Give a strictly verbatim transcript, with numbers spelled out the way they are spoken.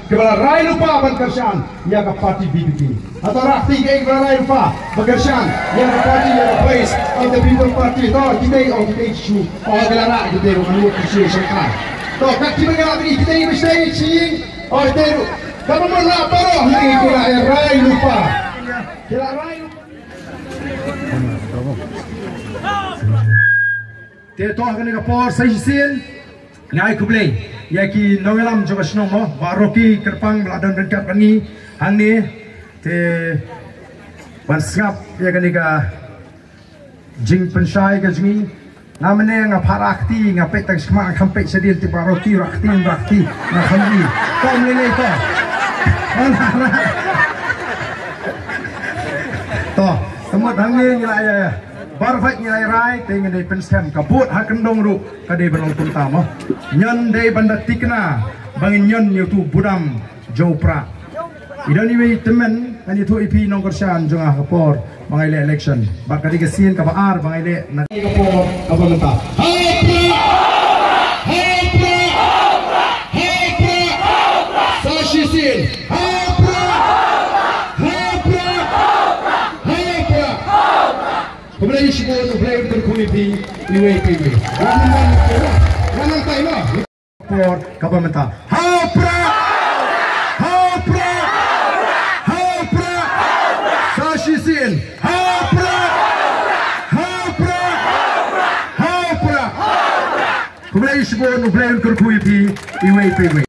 Kiba la rai lypa ban kyrshan ïa ka party V P P. Hato rah kti kiei kiba la rai lypa ban kyrshan ïa ka party, ïa ka Voice of the People Party. To kitei, ong kitei shu, ong ki la rah kitei ruh, mano ki shu shongkai. To kat kiba ngi la bri kitei, ba sdei shi ïing, ong kitei ruh. Kaba mut la baroh hi ki la rai lypa. Ki la rai lypa. Te to ha kane ka por sa shisien nga ai khublei ïa ki nongïalam jong ka shnong mo, Bah Rocky Kyrpang ba la don ryngkat bad ngi hangne. Te ban sngap ïa kane ka jingpynshai ka jong ngi. Nga mynne nga pat rah kti, nga peit tang shkma, nga kham peit shadien, te Bah Rocky rah kti, rah kti, nga kham ïohi. To mynne to. To, ka mut hangne ngi la ïa, ïa. Baroh ngi la rai, te ngin dei pynskhem, ka vote ha kyndong ruh ka dei ban long kumta mo. Ngin dei ban da thikna ba ngin ñion ïa utu u budam jong u Prah. I don iwei i tymmen, ngan ïathuh ïa phi nongkyrshan jong nga ha ka por ba ngi leh election. Bad ka dei ka sien kaba ar ba ngi leh na ka por kaba mynta. Ha u Prah! Ha u Prah! Ha u Prah! Sa shisien. Ha u Prah! Ha u Prah! Ha u Prah! Khublei shibun, U Blei un kyrkhu ïa phi iwei pa iwei. Wan wan wan wan tai ma. Por kaba mynta. Ha u Prah! Ha u Prah! Ha u Prah! Sa shisien. Ha u Prah! Ha u Prah! Ha u Prah! Khublei shibun, U Blei un kyrkhu ïa phi iwei pa iwei.